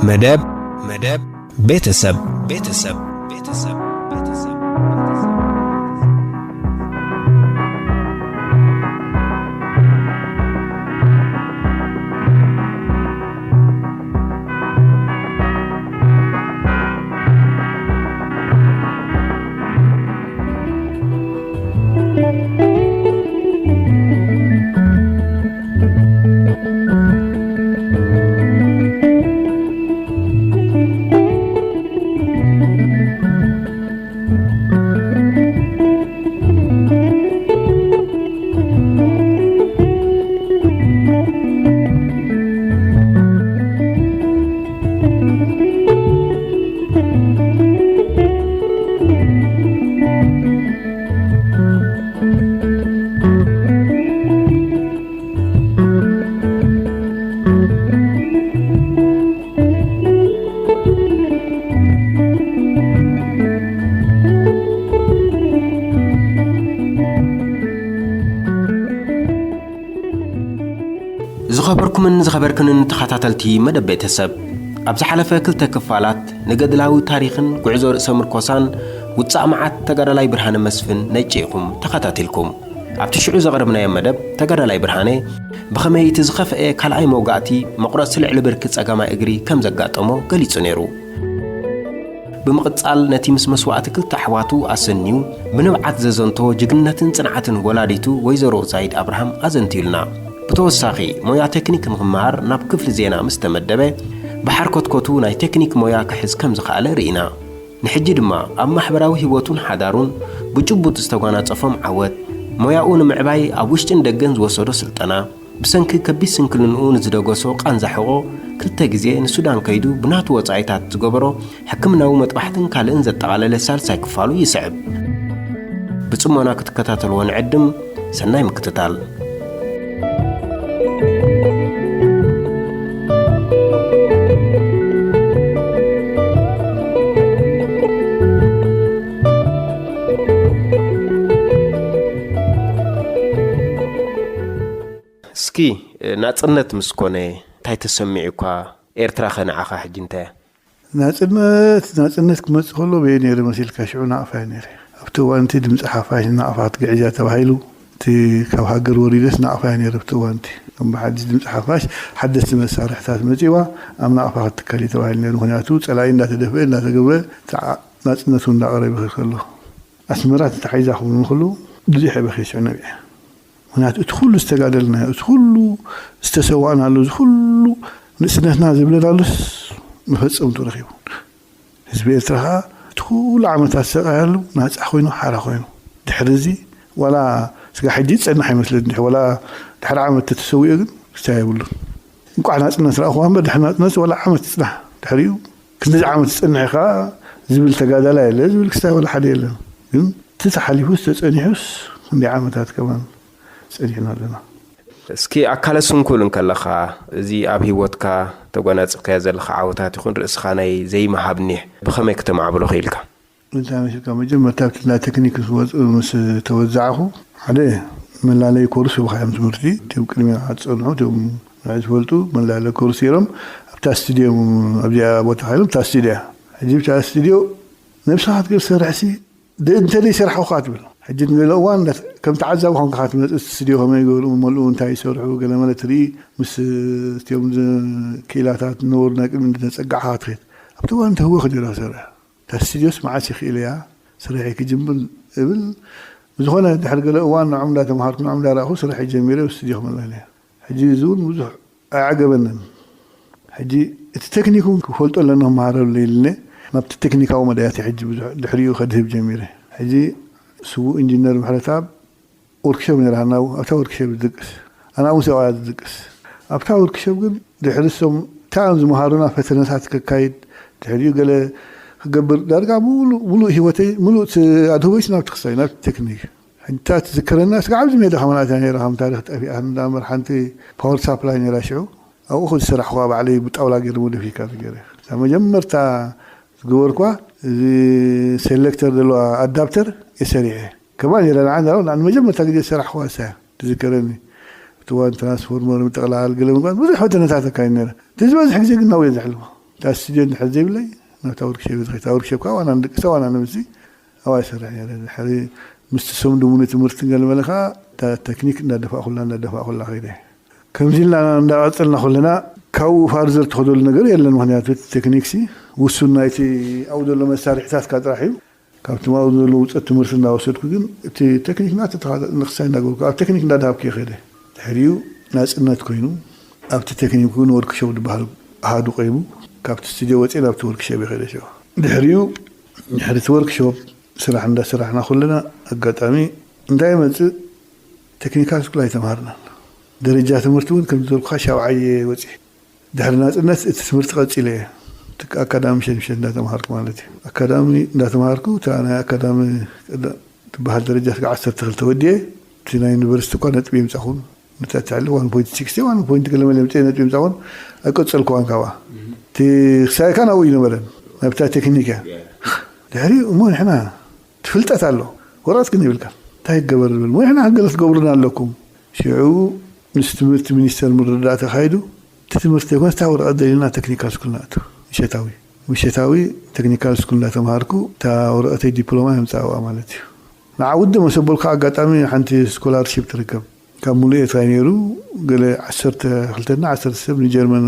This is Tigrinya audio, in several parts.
መደብ መደብ ቤተሰብ ቤተሰብ ቤተሰብ ቤተሰብ ዝኸበርኩምን ዝኸበርክንን ተኸታተልቲ መደብ ቤተሰብ፣ ኣብ ዝሓለፈ ክልተ ክፋላት ንገድላዊ ታሪኽን ጉዕዞ ርእሰ ምርኮሳን ውጻእ መዓት ተጋዳላይ ብርሃነ መስፍን ነጨይኹም ተኸታቲልኩም። ኣብቲ ሽዑ ዘቕረብናዮ መደብ፣ ተጋዳላይ ብርሃነ ብኸመይ እቲ ዝኸፍአ ካልኣይ መውጋእቲ መቑረጽ ስልዕ ልብርኪ ጸጋማይ እግሪ ከም ዘጋጠሞ ገሊጹ ነይሩ። ብምቕጻል ነቲ ምስ መስዋእቲ ክልተ ኣሕዋቱ ኣሰንዩ ብንብዓት ዘዘንቶ ጅግንነትን ጽንዓትን ወላዲቱ ወይዘሮ ዛይድ ኣብርሃም ኣዘንትዩልና። ብተወሳኺ ሞያ ቴክኒክ ንኽመሃር ናብ ክፍሊ ዜና ምስ ተመደበ ብሓርኮትኮቱ ናይ ቴክኒክ ሞያ ክሕዝ ከም ዝኸኣለ ርኢና። ንሕጂ ድማ ኣብ ማሕበራዊ ህይወቱን ሓዳሩን ብጭቡጥ ዝተጓናጸፎም ዓወት፣ ሞያኡ ንምዕባይ ኣብ ውሽጥን ደገን ዝወሰዶ ስልጠና፣ ብሰንኪ ከቢድ ስንክልንኡ ንዝደገሶ ቃንዛ ሕቖ ክልተ ግዜ ንሱዳን ከይዱ ብናቱ ወጻኢታት ዝገበሮ ሕክምናዊ መጥባሕትን ካልእን ዘጠቓለለ ሳልሳይ ክፋሉ ይስዕብ። ብጽሞና ክትከታተልዎ ንዕድም። ሰናይ ምክትታል። እስኪ ናጽነት ምስ ኮነ እንታይ ተሰሚዑካ? ኤርትራ ኸ ንዓኻ ሕጂ እንታይ እያ? ናጽነት ናጽነት ክመጽእ ከሎ በየ ነይረ መሲልካ? ሽዑ ናቕፋ እየ ነይረ። ኣብቲ እዋን እቲ ድምፂ ሓፋሽ ናቕፋ ክትግዕዝ እያ ተባሂሉ፣ እቲ ካብ ሃገር ወሪደስ ናቕፋ እየ ነይረ። ኣብቲ እዋን እቲ እምበሓዲስ ድምፂ ሓፋሽ ሓደስቲ መሳርሕታት መፂዋ ኣብ ናቕፋ ክትትከል እዩ ተባሂሉ ነይሩ። ምክንያቱ ፀላኢ እንዳተደፍአ እንዳተገብረ፣ እቲ ዓ- ናፅነት እውን እንዳቐረበ ይኸድ ከሎ፣ ኣስመራ ተታሒዛ ክብሉ ከለዉ ብዙሕ እየ በኺየ ሽዑ ነቢዐ። ምክንያቱ እቲ ኩሉ ዝተጋደልናዮ፣ እቲ ኩሉ ዝተሰዋእናሉ፣ እዚ ኩሉ ንእስነትና ዘብለናሉስ መፈጸምቱ ረኺቡ። ህዝቢ ኤርትራ ከኣ እቲ ኩሉ ዓመታት ዝተሰቃያሉ ናጻ ኮይኑ፣ ሓራ ኮይኑ። ድሕሪ እዚ ዋላ ስጋ ሕጂ ዝጸንሕ ኣይመስለኒ። ዋላ ድሕሪ ዓመት ተተሰዊኡ ግን ክስታይ የብሉን። እንቋዕ ናጽነት ረኣኹዋ እምበር ድሕሪ ናጽነት ዋላ ዓመት ይጽናሕ። ድሕሪኡ ክንድዚ ዓመት ዝጸንሕ ከኣ ዝብል ተጋዳላይ የለ፣ ዝብል ክስታይ ዋላ ሓደ የለን። ግን እቲ ተሓሊፉስ ተጸኒሑስ ክንደይ ዓመታት ከማን ጸኒሕና ኣለና። እስኪ ኣካለ ስንኩል እንከለኻ፣ እዚ ኣብ ህይወትካ ተጓናጽብካዮ ዘለኻ ዓወታት ይኹን ርእስኻ ናይ ዘይምሃብ ኒሕ ብኸመይ ክተማዕብሎ ክኢልካ? እንታይ መሲልካ፣ መጀመርታ ኣብቲ ናይ ቴክኒክ ምስ ወጽ-፣ ምስ ተወዛዕኹ፣ ሓደ መላለዪ ኮርስ ሂቡኻ እዮም ትምህርቲ፣ እቲኦም ቅድሚያ ዝጸንሑ፣ እቲኦም ንዕኡ ዝፈልጡ መላለዪ ኮርስ ገይሮም፣ ኣብታ ስቱድዮ፣ ኣብዚኣ ቦታ ኢሎም፣ ኣብታ ስቱድዮ እያ። ሕጂ ኣብታ ስቱድዮ ነብስኻ ክትሰርሕሲ፣ ደ-፣ እንተ ደይሰራሕኹኻ ትብል። ሕጂ ንገለ እዋን እንዳት-፣ ከም ተዓዛቢ ኮንካ ትመጽእ፣ እቲ ስቱድዮ ከመይ ይገብሩ፣ መመልኡ እንታይ ይሰርሑ፣ ገለ መለ ትርኢ፣ ምስ እቲኦም ዝ-፣ ክኢላታት ነበሩ ናይ ቅድሚት እንዳተጸጋዕካ ትኸይድ። ኣብቲ እዋን ተህወኽ ዲራ ክሰርሕ። እታ ስቱድዮስ መዓስ ይኽእል እያ ስርሐይ ክጅምር እብል። ብዝኾነ ድሕሪ ገለ እዋን ንዖም እንዳተምሃርኩ፣ ንዖም እንዳረኣኹ ስርሐይ ጀሚረ ኣብ ስቱድዮ ክመለስ እየ። ሕጂ እዚ እውን ብዙሕ ኣይዓገበንን። ሕጂ እቲ ቴክኒክ እውን ክፈልጦ ኣለኒ፣ ክመሃረሉ ኢልኒ ናብቲ ቴክኒካዊ መዳያት ሕጂ ብዙሕ ድሕሪኡ ከድህብ ጀሚረ። ሕጂ ስዉእ ኢንጂነር ምሕረተኣብ ወርክሾፕ ነይራ፣ ኣብታ ወርክሾፕ ዝድቅስ፣ ኣነ እውን ሰብኣያ ዝድቅስ። ኣብታ ወርክሾፕ ግን ድሕሪ እሶም እንታይ እዮም ዝመሃሩና ፈተነታት ከካይድ፣ ድሕሪኡ ገለ ክገብር፣ ዳርጋ ምሉእ፣ ምሉእ ህይወተይ፣ ምሉእ ት-፣ ኣድህቦይስ ናብቲ ክሳይ፣ ናብቲ ቴክኒክ። ሕጂ እታ ትዝከረና፣ ስጋዕ ኣብዚ ሜዳ ከማን ኣትያ ነይራ፣ ከም ታሪኽ ጠፊኣ፣ እንዳ እምበር ሓንቲ ፓወር ሳፕላይ ነይራ ሽዑ። ኣብኡ ከ ዝሰራሕኩዋ ባዕለይ ብጣውላ ገይረ ሞዲፊካ ገይረ። እታ መጀመርታ ዝገበርኩዋ፣ እዚ ሴሌክተር ዘለዋ ኣዳፕተር እየ ሰሪሐ። ከማን ነይራ፣ ንዓ፣ ንዓ፣ ንመጀመርታ ግዜ ዝሰራሕኩዋ እሳ እያ ትዝከረኒ። እቲ እዋን ትራንስፎርመር ምጥቕላል፣ ገለ ምግባር፣ ብዙሕ ፈተነታት ኣካይድ ነይረ። እቲ ዝበዝሕ ግዜ ግን ናብኡ እየ ዘሕልፎ። እታ ስቱድዮ እንድሕር ዘይብለይ፣ ናብታ ወርክሾፕ እየ ዝኸይድ። እታ ወርክሾፕ ከዓ ዋና ንደቂ ሰብ ዋና ንምሲ ኣብኣ ይሰርሕ ነይረ። ድሕሪ ምስቲ ሰሙን ድሙን ትምህርቲ ገለ መለ ከዓ እታ ቴክኒክ እንዳደፋእኩላ፣ እንዳደፋእኩላ ከይደ። ከምዚ ኢልና እንዳቐጸልና ከለና፣ ካብኡ ፋርዘር ትኸደሉ ነገር የለን። ምኽንያቱ እቲ ቴክኒክሲ ውሱን ናይቲ ኣብኡ ዘሎ መሳርሒታትካ ጥራሕ እዩ። ካብቲ ኣብኡ ዘሎ ውፅእ ትምህርቲ እንዳወሰድኩ ግን እቲ ቴክኒክ ናተተኻ ንክሳይ እንዳገበርኩ ኣብ ቴክኒክ እንዳድሃብኩ እየ ከይደ። ድሕሪኡ ናፅነት ኮይኑ ኣብቲ ቴክኒክ እውን ወርክሾፕ ዝበሃል ኣሃዱ ቆይሙ ካብቲ ስቱድዮ ወፅእ ናብቲ ወርክሾፕ እየ ከይደ። ሽዑ ድሕሪኡ ድሕሪ እቲ ወርክሾፕ ስራሕ እንዳሰራሕና ከለና ኣጋጣሚ እንታይ ይመፅእ፣ ቴክኒካል ስኩል ኣይተምሃርናን። ደረጃ ትምህርቲ እውን ከም ዝበልኩኻ ሻብዓይ እየ ወፂእ። ድሕሪ ናፅነት እቲ ትምህርቲ ቀፂለ እየ። እቲ ኣካዳሚ ምሸት ምሸት እንዳተምሃርኩ ማለት እዩ። ኣካዳሚ እንዳተምሃርኩ እታ ናይ ኣካዳሚ ትበሃል ደረጃ ስጋ ዓሰርተ ክልተ ወዲኤ እቲ ናይ ዩኒቨርሲቲ እኳ ነጥቢ የምፃኹን። ምታ ትሕሊ ዋን ፖይንት ሲክስቲ ዋን ፖይንት ገለ መለ ምፅእ ነጥቢ የምፃኹን። ኣይቀፀልኩዋን ካብኣ። እቲ ክሳይካ ናብኡ ይነበረን ናብታ ቴክኒክ እያ። ድሕሪ እሞ ንሕና ትፍልጠት ኣሎ፣ ወረቐት ግን የብልካ። እንታይ ይገበር ዝብል ሞ ንሕና ገለ ትገብሩና ኣለኩም። ሽዑ ምስ ትምህርቲ ሚኒስተር ምርዳእ ተኻይዱ። እቲ ትምህርቲ ዘይኮነስ እታ ወረቐት ደሊና ቴክኒካል ስኩል ንኣቱ። ምሸታዊ ምሸታዊ ቴክኒካል ስኩል እንዳተምሃርኩ እታ ወረቐተይ ዲፕሎማ የምፃእዋ ማለት እዩ። ንዓ ውድእ መሰበልካ ኣጋጣሚ ሓንቲ ስኮላርሺፕ ትርከብ። ካብ ሙሉእ ኤርትራ እዩ ነይሩ። ገለ ዓሰርተ ክልተ እና ዓሰርተ ሰብ ንጀርመን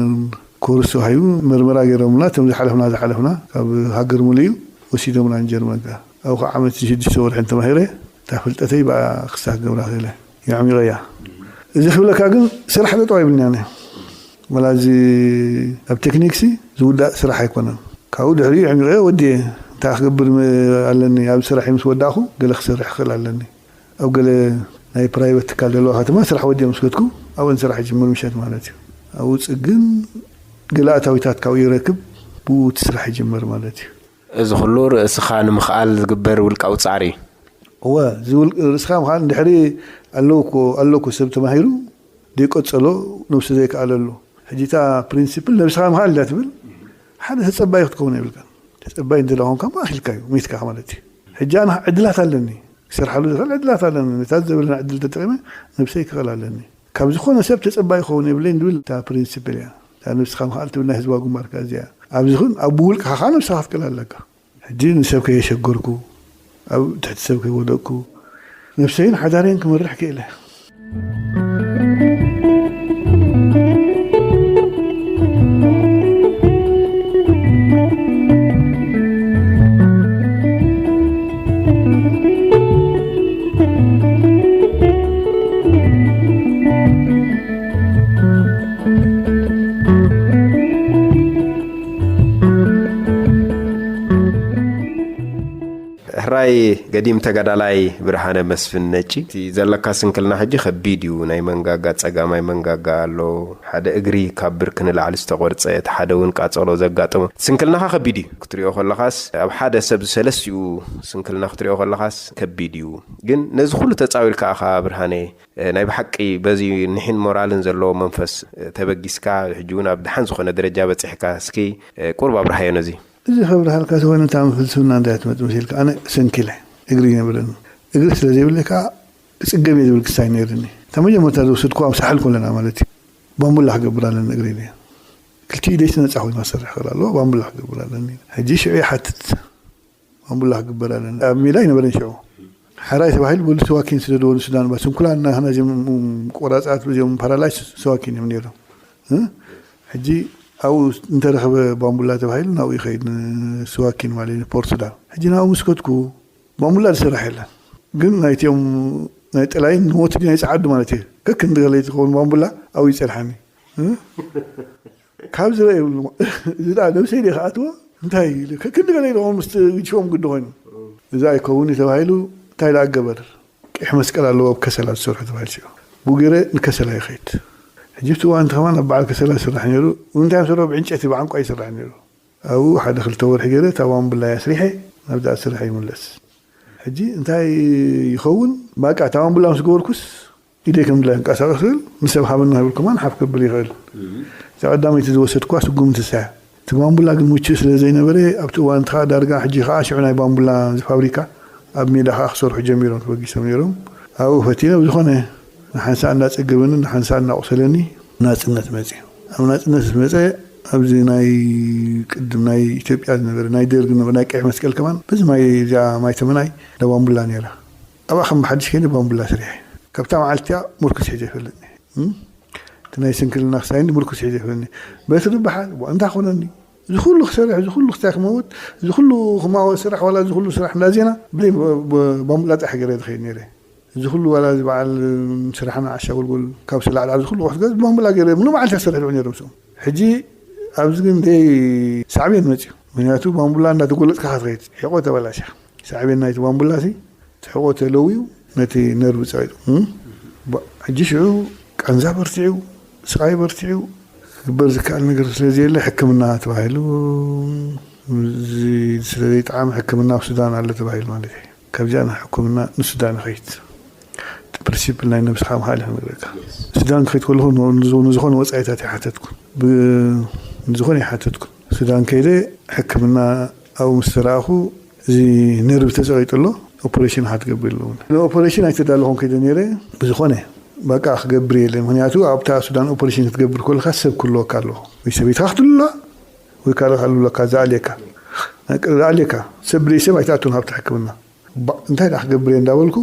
ኮርስ ተዋሂቡ መርመራ ገይሮምና። እቶም ዝሓለፍና ዝሓለፍና ካብ ሃገር ሙሉእ እዩ ወሲዶምና ንጀርመን። ከ ኣብኡ ከዓ ዓመት ሽዱሽተ ወርሒ ተማሂረ እታ ፍልጠተይ ብኣ ክሳብ ክገብራ ክእለ የዕሚቐያ። እዚ ክብለካ ግን ስራሕ ጠጠው ይብልኒ ኣነ። ወላ እዚ ኣብ ቴክኒክሲ ዝውዳእ ስራሕ ኣይኮነን። ካብኡ ድሕሪኡ የዕሚቐዮ ወዲኤ እንታይ ክገብር ም- ኣለኒ ኣብ ስራሕ ምስ ወዳእኹ ገለ ክሰርሕ ክኽእል ኣለኒ። ኣብ ገለ ናይ ፕራይቨት ትካል ዘለዋ ከተማ ስራሕ ወዲኦም ምስ ከድኩ ኣብን ስራሕ ይጅምር ምሸት ማለት እዩ። ኣብኡ ፅግን ገለ ኣታዊታት ካብኡ ይረክብ፣ ብኡ እቲ ስራሕ ይጅምር ማለት እዩ። እዚ ኩሉ ርእስኻ ንምኽኣል ዝግበር ውልቃዊ ጻዕሪ እዩ። እወ፣ እዚ ውል- ርእስኻ ምኽኣል እንድሕሪ ኣለውኮ ኣለኮ ሰብ ተማሂሩ ዘይቀጸሎ ነብሱ ዘይከኣለሉ። ሕጂ እታ ፕሪንሲፕል ነብስኻ ምኽኣል እያ ትብል። ሓደ ተጸባይ ክትከውን የብልካን። ተጸባይ እንተ ደኣ ኮንካ እሞ ኣኺልካዩ፣ ሚትካ ማለት እዩ። ሕጂ ኣነ ዕድላት ኣለኒ፣ ክሰርሓሉ ዝኽእል ዕድላት ኣለኒ። ነታ ዘበለና ዕድል ተጠቒመ ነብሰይ ክኽእል ኣለኒ። ካብ ዝኾነ ሰብ ተጸባይ ክኸውን የብለይን ዝብል እታ ፕሪንሲፕል እያ። እታ ነብስኻ ምኽኣል ትብል ናይ ህዝባዊ ግንባርካ እዚኣ። ኣብዚ ኹን ኣብ ውልቅኻ ኸኣ ነብስኻ ክትክእል ኣለካ። ሕጂ ንሰብ ከየሸገርኩ፣ ኣብ ትሕቲ ሰብ ከይወደቅኩ፣ ነብሰይን ሓዳረይን ክመርሕ ክኢለ። ሕራይ ገዲም ተጋዳላይ ብርሃነ መስፍን ነጪ፣ እቲ ዘለካ ስንክልና ሕጂ ከቢድ እዩ። ናይ መንጋጋ ጸጋማይ መንጋጋ ኣሎ፣ ሓደ እግሪ ካብ ብርኪ ንላዕሊ ዝተቖርጸ፣ እቲ ሓደ እውን ቃጸሎ ዘጋጠሞ። ስንክልናኻ ከቢድ እዩ። ክትሪኦ ከለኻስ፣ ኣብ ሓደ ሰብ ሰለስቲኡ ስንክልና ክትሪኦ ከለኻስ ከቢድ እዩ። ግን ነዚ ኩሉ ተጻዊርካ ኢኻ ብርሃነ፣ እ፣ ናይ ብሓቂ በዚ ንሒን ሞራልን ዘለዎ መንፈስ፣ እ፣ ተበጊስካ፣ ሕጂ እውን ኣብ ደሓን ዝኾነ ደረጃ በጺሕካ። እስኪ፣ እ፣ ቁሩብ ኣብርሃዮ ነዚ። እዚ ከብርሃልካ ዝኾነ እታ ፍልስፍና እንታይ ትመጽእ መሲልካ? ኣነ ሰንኪለ፣ እግሪ ይነብረኒ። እግሪ ስለ ዘይብለይ ከኣ ክጽገም እየ ዝብል ክሳይ ነይርኒ። እታ መጀመርታ ዝወሰድኩዋ ኣብ ሳሕል ኮለና ማለት እዩ። ባምቡላ ክገብር ኣለኒ እግሪ ኢለ። ክልቲኡ ኢደይ ነጻ ኮይና ክሰርሕ ክእል ኣለዎ፣ ባምቡላ ክገብር ኣለኒ። ሕጂ ሽዑ ይሓትት፣ ባምቡላ ክግበር ኣለኒ። ኣብ ሜዳ ኣይነበረን ሽዑ። ሕራይ ተባሂሉ በሉ ስዋኪን ስደድዎ ንሱዳን። ባ ስንኩላን ናህና እዚኦም ቆራጻት፣ እዚኦም ፓራላይስ ስዋኪን እዮም ነይሮም። እ? ሕጂ ኣብኡ እንተረኸበ ባምቡላ ተባሂሉ ናብኡ ይኸይድ፣ ንስዋኪን ማለት እዩ፣ ፖርት ሱዳን። ሕጂ ናብኡ ምስ ከድኩ ባምቡላ ዝስራሕ የለን። ግን ናይቲኦም ናይ ጠላይን ንሞት ናይ ጸዓዱ ማለት እዩ። ከክንዲ ገለ ትኸውን ባምቡላ ኣብኡ ይጸንሓኒ። እ? ካብ ዝረአ ይብሉ። እዚ ደኣ ነብሰይ ደይ ክኣትዎ? እንታይ ኢሉ? ከክንዲ ገለ ኢልዎም ምስቲ ግድፎም ግዲ ኮይኑ። እዚ ኣይከውን እዩ ተባሂሉ እንታይ ደኣ ገበር? ቀይሕ መስቀል ኣለዎ ኣብ ከሰላ ዝሰርሑ ተባሂሉ ሽዑ። ብኡ ገይረ ንከሰላ ይኸይድ። ሕጂ ኣብቲ እዋን እቲ ከማን ኣብ በዓል ከሰላ ይስራሕ ነይሩ። እንታይ ዝሰርሖ? ብዕንጨይቲ ብዓንቋ ይስራሕ ነይሩ። ኣብኡ ሓደ ክልተ ወርሒ ገይረ እታ ባምቡላ ኣስሪሐ ናብዛ ስራሕ ይምለስ። ሕጂ እንታይ ይኸውን? ባቃ እታ ባምቡላ ምስ ገበርኩስ ኢደይ ከም ድላይ ክንቀሳቐስ ክእል፣ ንሰብ ሃበና ክብል ከማን ሓፍ ከብል ይኽእል። እዛ ቀዳመይቲ ዝወሰድኩዋ ስጉምቲ ንሳ እያ። እቲ ባምቡላ ግን ምቹእ ስለ ዘይነበረ ኣብቲ እዋን እቲ ኸኣ ዳርጋ ሕጂ ኸኣ ሽዑ ናይ ባምቡላ ፋብሪካ ኣብ ሜዳ ኸኣ ክሰርሑ ጀሚሮም ተበጊሶም ነይሮም። ኣብኡ ፈቲነ ብዝኾነ ንሓንሳእ እናጸገበኒ ንሓንሳእ እናቑሰለኒ ናጽነት መጽዩ። ኣብ ናጽነት ምስ መጸ ኣብዚ ናይ ቅድም ናይ ኢትዮጵያ ዝነበረ ናይ ደርግ ዝነበረ ናይ ቀይሕ መስቀል ከማን በዚ ማይ እዚኣ ማይ ተመናይ ለባምቡላ ነይራ። ኣብኣ ከም ብሓድሽ ከይደ ባምቡላ ስሪሐ። ካብታ መዓልቲ እቲኣ ምርኩስ ሒዘ ይፈልጥኒ። እም? እቲ ናይ ስንክልና ክሳይኒ ምርኩስ ሒዘ ይፈልጥኒ። በትሪ በሓር፣ ዋ፣ እንታይ ኮነኒ? እዚ ኩሉ ክሰርሕ፣ እዚ ኩሉ ክሳይ ክመውት፣ እዚ ኩሉ ክማወ ስራሕ፣ ዋላ እዚ ኩሉ ስራሕ እንዳዜና፣ ብለይ ብ-፣ ብ-፣ ባምቡላ ጥራሕ ገይረ ዝኸይድ ነይረ። እዚ ኩሉ ዋላ እዚ በዓል ስራሕና ዓሻ ጎልጎል ካብ ስላዕ ላዕሊ እዚ ኩሉ ክሕግዝ ብባምቡላ ገይረ ምሉ መዓልቲ ክሰርሕ ዝውዕል ነይረ ምስኦም። ሕጂ ኣብዚ ግን ደይ ሳዕቤን መፅዩ። ምክንያቱ ባምቡላ እንዳተጎለፅካ ክትኸይድ፣ ሕቆ ተበላሽያ። ሳዕቤን ናይቲ ባምቡላ ሲ ትሕቆ ተለውዩ ነቲ ነርቭ ጸቒጡ። እም? ባ-፣ ሕጂ ሽዑ ቃንዛ በርቲዑ፣ ስቓይ በርቲዑ፣ ክግበር ዝከኣል ነገር ስለ ዘየለ ሕክምና ተባሂሉ፣ እዚ ስለ ዘይጠዓመ ሕክምና ኣብ ሱዳን ኣሎ ተባሂሉ ማለት እዩ። ካብዚኣ ንሕክምና ንሱዳን ይኸይድ። እቲ ፕሪንሲፕል ናይ ነብስኻ ምኽኣል እዩ ክነግረካ። ሱዳን ክኸይድ ከለኹ ን-፣ ንዝ-፣ ንዝኾነ ወጻኢታት ይሓተትኩ። ብ-፣ ንዝኾነ ይሓተትኩ። ሱዳን ከይደ ሕክምና ኣብኡ ምስ ተረኣኹ፣ እዚ ነርቭ ተጸቒጡ ኣሎ፣ ኦፐሬሽን ኢኻ ትገብር ኢሎምኒ። ንኦፐሬሽን ኣይተዳለኹን ከይደ ነይረ። ብዝኾነ፣ በቃ ክገብር የለ። ምኽንያቱ ኣብታ ሱዳን ኦፐሬሽን ክትገብር ከለኻ ሰብ ክህልወካ ኣለዎ። ወይ ሰበይትኻ ክትህሉ ኣለዋ፣ ወይ ካልእ ክህልወካ ዝኣልየካ። ዝኣልየካ። ሰብ ብደይ ሰብ ኣይትኣቱን ኣብቲ ሕክምና። ባ-፣ እንታይ ደኣ ክገብር እየ እንዳበልኩ፣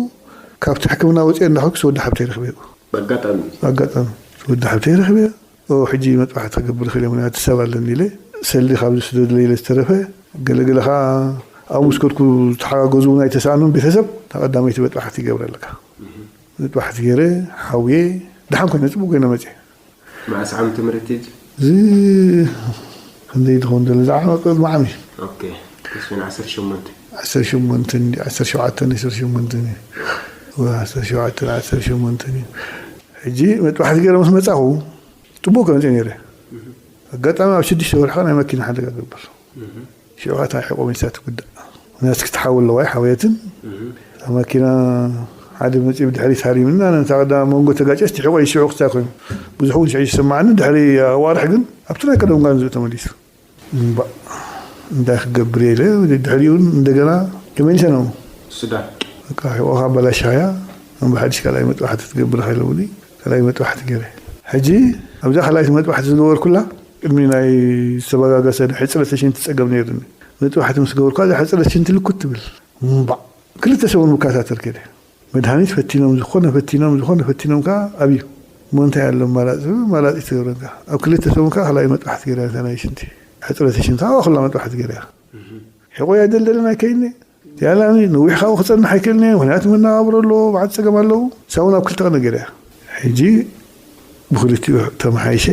ካብቲ ሕክምና ወፂአ እንዳኸድኩ ሰወዲ ሓብተይ ረኽበ። ብኣጋጣሚ? ብኣጋጣሚ። ሰወዲ ሓብተይ ረኽበ። ኦ፣ ሕጂ መጥባሕቲ ክገብር ይኽእል እየ፣ ምኽንያቱ ሰብ ኣለኒ ኢለ፣ ሰልዲ ካብ ዝስደድለይ ኢለ ዝተረፈ፣ ገለገለ ኸዓ ኣብኡ ምስ ከድኩ ዝተሓጋገዙ እውን ኣይተሳእኑን ቤተሰብ፣ እታ ቀዳመይቲ መጥባሕቲ ይገብረልካ። መጥባሕቲ ገይረ፣ ሓውየ፣ ደሓን ኮይነ፣ ጽቡቕ ኮይነ መጽየ። መዓስ ዓመተ ምህረት እዩ እዚ? እዚ ክንደይ ትኸውን ዘሎ? ዝዓመ ቅድሚ ዓሚ። ኦኬ። ተስፋን ዓሰርተ ሸሞንተ። ዓሰርተ ሸሞንተ እንዲ፣ ዓሰርተ ሸውዓተ፣ ዓሰርተ ሸሞንተ እንዲ። ወ-፣ ዓሰርተ ሸውዓተ፣ ዓሰርተ ሸሞንተ እንዲ። ሕጂ መጥባሕቲ ገይረ ምስ መጻኹ፣ ጽቡቕ ከመጽእ ነይረ። ኣጋጣሚ ኣብ ሽዱሽተ ወርሒ ናይ መኪና ሓደጋ ገበር። ሽዑ ኸዓ እታ ሕቖ መሊሳ ትጉዳእ። ምኽንያቱ ክትሓዊ ኣለዋ፣ ኣይሓወየትን። እታ መኪና ሓደ መፂኡ ብድሕሪት ሃሪምና፣ ነታ ቀዳም መንጎ ተጋጨስ፣ እቲ ሕቖ ሽዑ ክስታይ ኮይኑ። ብዙሕ እውን ሽዑ ይሰማዓኒ፣ ድሕሪ ኣዋርሕ ግን ኣብቲ ናይ ቀደም ጋንዝኡ ተመሊሱ። እምባእ፣ እንታይ ክገብር እየ ኢለ፣ ድሕሪኡ እውን እንደገና ተመሊሰ ነው። ሱዳን። በቃ፣ ሕቖኻ ኣበላሽኻያ፣ እምባ ሓድሽ ካልኣይ መጥባሕቲ ትገብር ኢኻ ኢሎምኒ፣ ካልኣይ መጥባሕቲ ገይረ። ሕጂ ኣብዛ ካልኣይቲ መጥባሕቲ ዝገበርኩላ፣ ቅድሚ ናይ ዝተበጋገሰ ናይ ሕፅረተ ሽንቲ ፀገም ነይሩኒ። መጥባሕቲ ምስ ገበርኩ፣ እዛ ሕፅረት ሽንቲ ልኩት ትብል። እምባእ፣ ክልተ ሰሙን ብከታተል ከይደ። መድሃኒት ፈቲኖም፣ ዝኾነ ፈቲኖም፣ ዝኾነ ፈቲኖም ከዓ ኣብዩ። እሞ እንታይ ኣሎ ኣማራፂ? ኣማራፂ ትገብረካ። ኣብ ክልተ ሰሙን ከዓ ካልኣይ መጥባሕቲ ገይረ፣ እታ ናይ ሽንቲ። ሕፅረተ ሽንቲ፣ ኣብኣ ኩላ መጥባሕቲ ገይረ። ሕቆይ ኣይደልደለን ኣይከይድን እየ። ያላኒ ነዊሕ ካብኡ ክጸንሕ ኣይክእልን እየ፣ ምኽንያቱ መነባብሮ ኣለዎ፣ መዓት ጸገም ኣለዎ። ሳውን ኣብ ክልተ ቀን ገይረ እያ። ሕጂ ብክልቲኡ ተመሓይሸ፣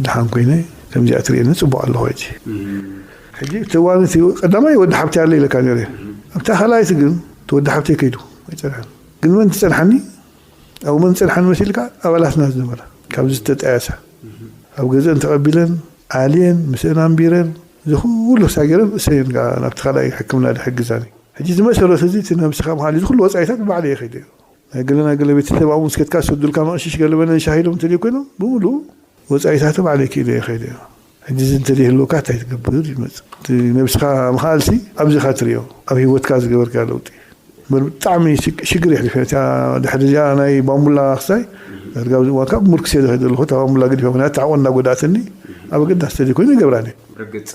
ደሓን ኮይነ፣ ከምዚኣ ትርእየኒ ጽቡቕ ኣለኹ ሕጂ። ሕጂ እቲ እዋን እቲ ቀዳማይ ወዲ ሓብተይ ኣሎ ኢለካ ነይረ። ኣብታ ካልኣይቲ ግን እቲ ወዲ ሓብተይ ከይዱ ኣይጸንሐን። ግን መን ትጸንሓኒ? ኣብኡ መን ጸንሓን መሲልካ? ኣባላትና ዝነበራ፣ ካብዚ ዝተጣየሳ። ኣብ ገዝአን ተቐቢለን፣ ዓልየን፣ ምስአን ኣንቢረን፣ እዚ ኩሉ ክሳብ ገይረን እሰየን ከኣ ናብቲ ካልኣይ ሕክምና ድሕግዛኒ። ሕጂ እዚ መሰረት እዚ እቲ ነብስኻ ምሃሊ፣ እዚ ኩሉ ወጻኢታት ብባዕለይ እየ ከይደዮ። ናይ ገለ፣ ናይ ገለ ቤተሰብ ኣብኡ ምስ ከድካ ዝሰዱልካ መቕሽሽ ገለ መለ ሻሂ ኢሎም እንተደይ ኮይኖም፣ ብምሉኡ ወጻኢታቱ ባዕለይ ክኢለ እየ ከይደዮ። ሕጂ እዚ እንተደይህልወካ እንታይ ትገብር ይመጽእ። እቲ ነብስኻ ምኻልሲ ኣብዚ ኢኻ ትርእዮ፣ ኣብ ህይወትካ ዝገበርካዮ ለውጢ። እምበር ብጣዕሚ ሽግ-፣ ሽግር የሕሊፈ። እታ ድሕሪ እዚኣ ናይ ባምቡላ ክሳይ ዳርጋ ኣብዚ እዋን ካብ ምርኩስ እየ ዝኸይድ ዘለኹ። እታ ባምቡላ ገዲፈ፣ ምኽንያቱ እታ ሕቖ እንዳጎዳእትኒ ኣብ ኣገዳሲ ተዘይኮይኑ ይገብራኒ። ብርግጽ፣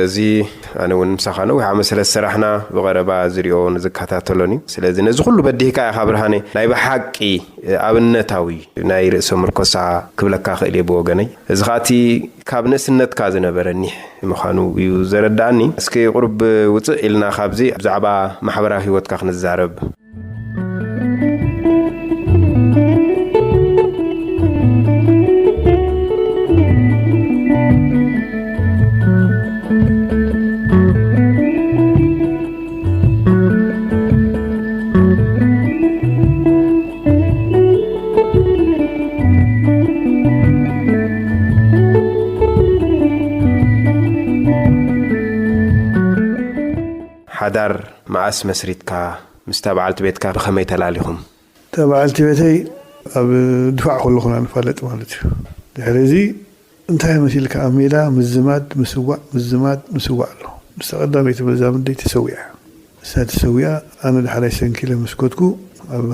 እዚ ኣነ እውን ምሳኻ ነዊሕ ዓመት ስለ ዝሰራሕና ብቐረባ ዝሪኦን ዝከታተሎን እዩ። ስለዚ ነዚ ኩሉ በዲህካ ኢኻ ብርሃነ፣ ናይ ብሓቂ ኣብነታዊ ናይ ርእሰ ምርኮሳ ክብለካ ክእል እየ ብወገነይ። እዚ ኸኣ እቲ ካብ ንእስነትካ ዝነበረ ኒሕ ምዃኑ እዩ ዘረድኣኒ። እስኪ ቁሩብ ውጽእ ኢልና ካብዚ ብዛዕባ ማሕበራዊ ህይወትካ ክንዛረብ። ሓዳር መዓስ መስሪትካ? ምስታ በዓልቲ ቤትካ ብኸመይ ተላሊኹም? እታ በዓልቲ ቤተይ ኣብ ድፋዕ ከለኹና ንፋለጥ ማለት እዩ። ድሕሪ እዚ እንታይ መሲልካ ኣብ ሜዳ ምዝማድ፣ ምስዋእ፣ ምዝማድ፣ ምስዋእ ኣሎ። ምስታ ቀዳመይቲ መዛምደይ ተሰዊኣ። ንሳ ተሰዊኣ፣ ኣነ ዳሕራይ ሰንኪለ ምስ ከድኩ፣ ኣብ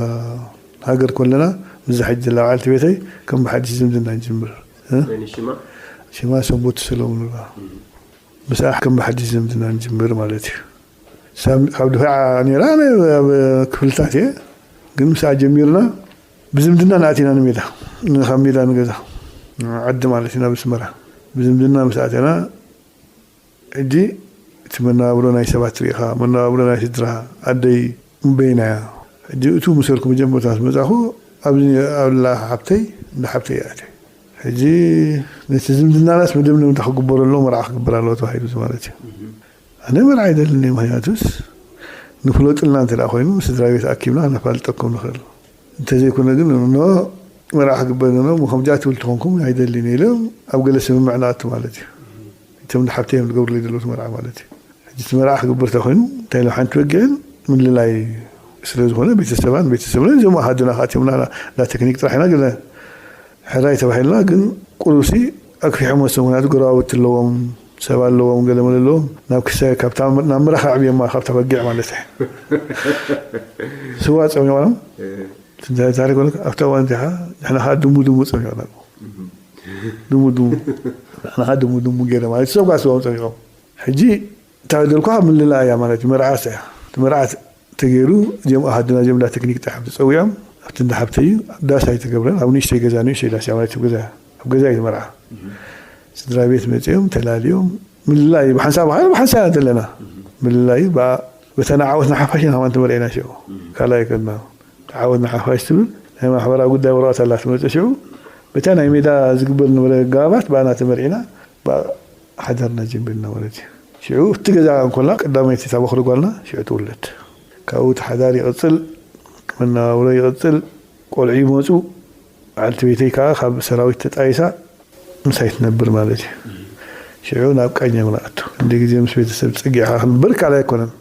ሃገር ከለና፣ ምስዛ ሕጂ ዘላ በዓልቲ ቤተይ ከም ብሓድሽ ዝምድና ንጅምር። እ? መን እዩ ሽማ? ሽማ ሰንቦት ሰለሙን ንብላ። ምስኣ ከም ብሓድሽ ዝምድና ንጅምር ማለት እዩ። ሳም- ካብ ድፋዓ ነይራ፣ ኣነ ኣብ ክፍልታት እየ። ግን ምስኣ ጀሚርና ብዝምድና ንኣቲና ንሜዳ፣ ንካብ ሜዳ ንገዛ ዓዲ ማለት እዩ ናብ ኣስመራ። ብዝምድና ምስ ኣተና ሕጂ እቲ መነባብሮ ናይ ሰባት ርኢኻ፣ መነባብሮ ናይ ስድራ፣ ኣደይ እምበይና እያ። ሕጂ እቱ ምሰርኩ መጀመርታ ምስ መጻኹ ኣብዚ ኣብላ ሓብተይ፣ እንዳ ሓብተይ እያ እትያ። ሕጂ ነቲ ዝምድናናስ መደምደምታ ክግበሮ ኣለዎ፣ መርዓ ክግበር ኣለዎ ተባሂሉ ማለት እዩ። ኣነ መርዓ ኣይደልን እየ፣ ምኽንያቱስ ንፍለጥልና እንተ ደኣ ኮይኑ ስድራ ቤት ኣኪብና ነፋልጠኩም ንኽእል። እንተዘይኮነ ግን ኖ መርዓ ክግበር ኖ ከምጃ ትብል ተኾንኩም ኣይደልን ኢሎም ኣብ ገለ ስምምዕ ንኣቱ ማለት እዩ። እቶም ሓብተይ እዮም ዝገብሩለይ ዘለዉ መርዓ ማለት እዩ። ሕጂ እቲ መርዓ ክግበር ተኾይኑ እንታይ ኢሎም ሓንቲ በጊዕን ምልላይ ስለ ዝኾነ ቤተሰባን ቤተሰብና እዞም ኣሃዱና ከኣትዮምና ዳ ቴክኒክ ጥራሕ ኢና ገለ ሕራይ ተባሂልና ግን ቁሩብሲ ኣክፊሖም ወሰኑ። ምክንያቱ ጎረባብቲ ኣለዎም፣ ሰብ ኣለዎም፣ ገለ መለ ኣለዎም። ናብ ክሳይ ካብታ ናብ ምራኽ ኣዕብዮማ ካብታ በጊዕ ማለት እዩ። ስዋ ጸሚቖም እንታይ ታሪክ ወለካ ኣብታ እዋን እዚኣ ንሕና ከዓ ድሙ ድሙ ጸሚቕና ኣለዉ። ድሙ ድሙ ንሕና ከዓ ድሙ ድሙ ገይረ ማለት ሰብ ከዓ ስዋም ጸሚቖም። ሕጂ እታ ደልኳ ምልላ እያ ማለት እዩ። መርዓስ እያ። እቲ መርዓ ተገይሩ እዚኦም ኣሃዱና እዚኦም እንዳ ቴክኒክ ጥራሕ ተጸዊዖም ኣብቲ እንዳ ሓብተይ እዩ። ዳስ ኣይተገብረን። ኣብ ንእሽተይ ገዛ ንእሽተይ ዳስ እያ ማለት እዩ። ገዛ ኣብ ገዛ እዩ መርዓ። ስድራ ቤት መጺኦም ተላልዮም ምልላ እዩ። ብሓንሳብ ብሓንሳብ ብሓንሳብ ዘለና ምልላ እዩ። በታ ንዓወት ንሓፋሽ ኢና ከማን ተመርዒና ሽዑ ካልኣይ ከድና ዓወት ንሓፋሽ ትብል ናይ ማሕበራዊ ጉዳይ ወረቐት ኣላ ትመጽእ ሽዑ በታ ናይ ሜዳ ዝግበር ዝነበረ ጋባት ብኣና ተመርዒና ብኣ ሓዳርና ጀሚርና ማለት እዩ። ሽዑ እቲ ገዛ እንኮላ ቀዳመይቲ እታ በኹሪ ጓልና ሽዑ ትውለድ። ካብኡ እቲ ሓዳር ይቕጽል፣ መነባብሮ ይቕጽል፣ ቆልዑ ይመጹ። በዓልቲ ቤተይ ከኣ ካብ ሰራዊት ተጣይሳ ምሳይ ትነብር ማለት እዩ። ሽዑ ናብ ቃኘው ንኣቱ። ክንደይ ግዜ ምስ ቤተሰብ ጸጊዕካ ክንበር ካልኣይ ኣይኮነን።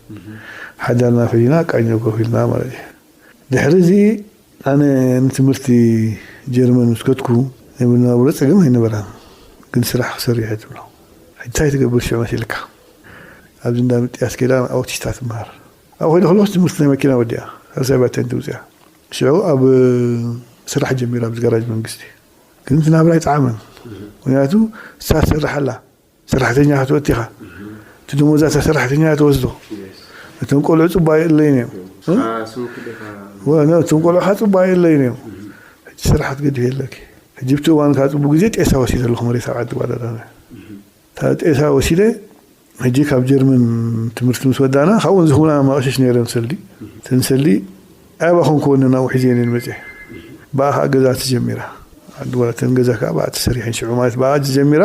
ሓዳርና ፈሊና ቃኘው ኮፍ ኢልና ማለት እዩ። ድሕሪ እዚ ኣነ ንትምህርቲ ጀርመን ምስ ከድኩ ናይ መነባብሮ ጸገም ኣይነበራን። ግን ስራሕ ክሰርሕ እየ ትብሎ። ሕጂ እንታይ ትገብር ሽዑ መሲልካ? ኣብዚ እንዳ ምጥያስ ከይዳ ኣውቲስታ ትመሃር። ኣብኡ ከይደ ከለኹስ ትምህርቲ ናይ መኪና ወዲኣ። ሳልሳይ ባቴን ትውፅያ። ሽዑ ኣብ ስራሕ ጀሚራ ኣብዚ ጋራጅ መንግስቲ። ግን እቲ ናብራ ኣይጠዓመን። ምክንያቱ እሳ ትሰርሕ ኣላ። ሰራሕተኛ ክትወቲ ኢኻ። እቲ ደሞዛ እታ ሰራሕተኛ ትወስዶ። እቶም ቆልዑ ጽቡቅ ኣይእለይን እዮም። እ? ንስኻ ስሙ ክልኻ ወ-፣ ነ-፣ እቶም ቆልዑ ኻ ጽቡቅ ኣይእለይን እዮም። ሕጂ ስራሕ ክትገድፍ የለኪ። ሕጂ ብቲ እዋን ካብ ጽቡቅ ግዜ ጤሳ ወሲደ ኣለኹ መሬት ኣብ ዓዲ ጓዳዳነ። እታ ጤሳ ወሲደ ሕጂ ካብ ጀርመን ትምህርቲ ምስ ወዳና ካብኡ ዝህቡና መቕሽሽ ነይረን ሰልዲ። እተን ሰልዲ ኣባኹም ክወንና ውሒዘ እየ መፅየ። ብኣ ከዓ ገዛ ትጀሚራ። ዓዲ ጓላተን ገዛ ከዓ ብኣ ተሰሪሐን ሽዑ ማለት ብኣ ጀሚራ።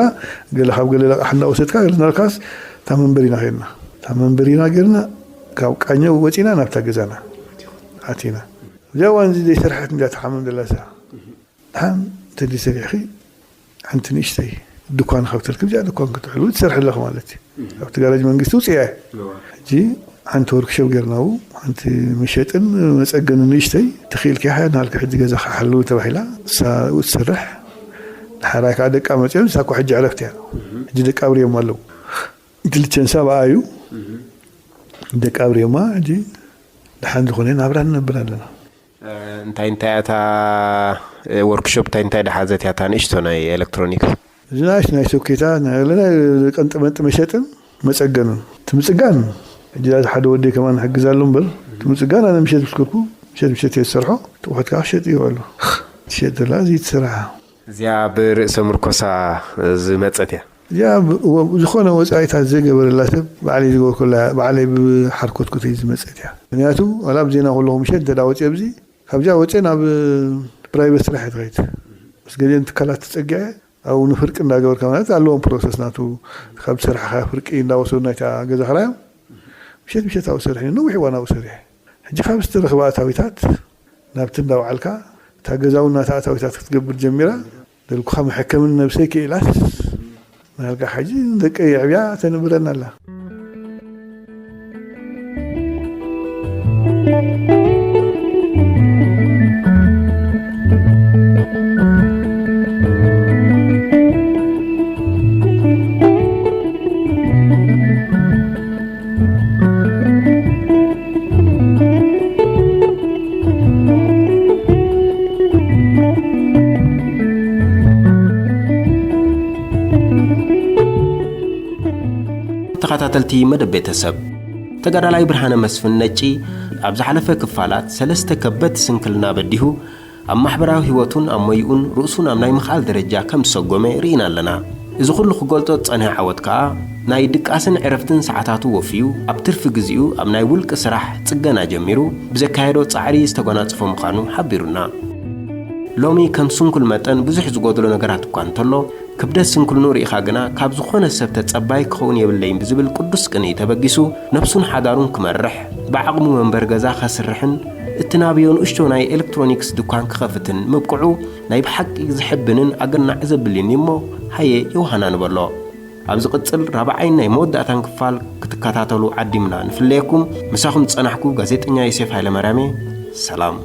ገለ ካብ ገለ ለቃሕ እናወሰድካ ገለ እናልካስ እታ መንበሪና ከድና። እታ መንበሪና ገርና ካብ ቃኘው ወፂና ናብታ ገዛና ኣቲና። እዚኣ እዋን እዚ ዘይሰርሐት እንዲያ ትሓምም ደላ እሳ። ድሓን እንተደይ ሰሪሕኺ ሓንቲ ንእሽተይ ድኳን ካብ ተርክብ እዚኣ ድኳን ክትሕሉ ትሰርሒ ኣለኺ ማለት እዩ። ኣብቲ ጋራጅ መንግስቲ ውፅያ እያ። ሕጂ ሓንቲ ወርክሾፕ ጌርና ኣብኡ ሓንቲ መሸጥን መፀገንን ንእሽተይ ትኽኢልኪ ኢኻ ናልኪ ሕጂ ገዛ ክሓሉ ተባሂላ እሳ ኣብኡ ትሰርሕ። ድሓራይ ከዓ ደቃ መፅኦም እሳ እኮ ሕጂ ዕረፍቲ እያ። ሕጂ ደቃ ኣብርዮም ኣለዉ። ክልቸንሳ ብኣ እዩ። ደቃ ኣብርዮማ ሕጂ ድሓን ዝኾነ ናብራ ንነብር ኣለና። እንታይ እንታይ እታ ወርክሾፕ እንታይ እንታይ ደሓዘት እያ እታ ንእሽቶ ናይ ኤሌክትሮኒክስ? እዚ ናሽ ናይ ሶኬታ ናይ ቀንጥመንጢ መሸጥን መፀገንን ትምፅጋን ሕጂ ሓደ ወደይ ከማን ሕግዛሉ እምበር ትምፅጋን ኣነ ምሸት ምስ ከድኩ ምሸት ምሸት እየ ዝሰርሖ። ትቑሑት ከዓ ክሸጥ ይውዕሉ ትሸጥ ዘላ እዚ ትስራሓ። እዚኣ ብርእሰ ምርኮሳ ዝመፀት እያ። እዚኣ ብ-፣ ወ-፣ ዝኾነ ወፃኢታት ዘይገበረላ ሰብ ባዕለይ ዝገበርኩላ ባዕለይ ብሓርኮት ኮተይ ዝመፀት እያ። ምክንያቱ ዋላ ኣብ ዜና ከለኹ ምሸት እንተ ደኣ ወፂአ ኣብዚ ካብዚኣ ወፂአ ናብ ፕራይቬት ስራሕ እየ ትኸይድ። ምስ ገሊአን ትካላት ተፀጊዐ ኣብኡ ንፍርቂ እንዳገበርካ ማለት ኣለዎም ፕሮሰስ ናቱ ካብ ዝሰራሕኻ ፍርቂ እንዳወሰዱ ናይታ ገዛ ክራዮም ምሸት ምሸት ኣብኡ ሰሪሐ ነዊሕ እዋን ኣብኡ ሰሪሐ። ሕጂ ካብ ዝተረኽበ ኣታዊታት ናብቲ እንዳውዓልካ እታ ገዛ እውን ናታ ኣታዊታት ክትገብር ጀሚራ። ደልኩኻ መሐከምን ነብሰይ ክኢላስ ናልካ ሕጂ ደቀይ የዕብያ ተንብረና ኣላ። ተኸታተልቲ መደብ ቤተሰብ፣ ተጋዳላይ ብርሃነ መስፍን ነጪ ኣብ ዝሓለፈ ክፋላት ሰለስተ ከበድቲ ስንክልና በዲሁ ኣብ ማሕበራዊ ህይወቱን ኣብ ሞይኡን ርእሱን ኣብ ናይ ምኽኣል ደረጃ ከም ዝሰጎመ ርኢና ኣለና። እዚ ኩሉ ክገልጾ ዝጸንሐ ዓወት ከኣ ናይ ድቃስን ዕረፍትን ሰዓታቱ ወፍዩ ኣብ ትርፊ ግዜኡ ኣብ ናይ ውልቂ ስራሕ ጽገና ጀሚሩ ብዘካየዶ ጻዕሪ ዝተጎናጸፎ ምዃኑ ሓቢሩና። ሎሚ ከም ስንኩል መጠን ብዙሕ ዝጎድሎ ነገራት እኳ እንተሎ፣ ክብደት ስንክልንኡ ርኢኻ ግና ካብ ዝኾነ ሰብ ተጸባይ ክኸውን የብለይን ብዝብል ቅዱስ ቅንኢ ተበጊሱ ነብሱን ሓዳሩን ክመርሕ፣ ብዓቕሙ መንበሪ ገዛ ከስርሕን እቲ ናብዮ ንእሽቶ ናይ ኤሌክትሮኒክስ ድኳን ክኸፍትን ምብቅዑ ናይ ብሓቂ ዘሐብንን ኣገናዕ ዘብልን እዩ እሞ ሃየ ዮሃና ንበሎ። ኣብ ዝቕጽል ራብዓይን ናይ መወዳእታን ክፋል ክትከታተሉ ዓዲምና ንፍለየኩም። ምሳኹም ዝጸናሕኩ ጋዜጠኛ ዮሴፍ ሃይለማርያም እየ። ሰላም።